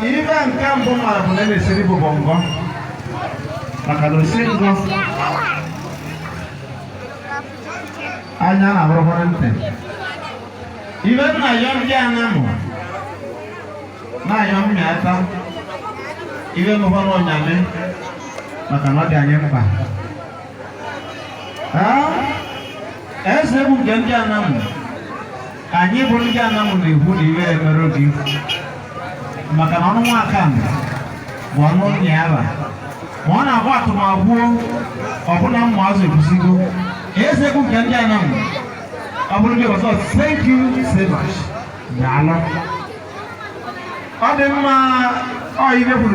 Ife nke mbụ mara bụ na e mesiri bụ bọngọ maka na osi ngọ anya na-abụrụkwara ntị. Ibe nna yọ ndị Anamụ na-ayọ mmịata ibe mụkwa n'ọnyame, maka na ọ dị anyị mkpa. Eze bụ nke ndị Anamụ, anyị bụ ndị Anamụ na-ekwu na ibe emere gị, maka na ọnụ nwaka bụ ọnụ nna ya ba ma ọ na-agwa atụmagwuo ọbụna mmụ azụ ekwusigo. Eze bụ nke ndị Anamụ, ọ bụrụ ndị ọzọ, thank you so much, daalụ. Ọ dị mma. Ọ ibe kwuru.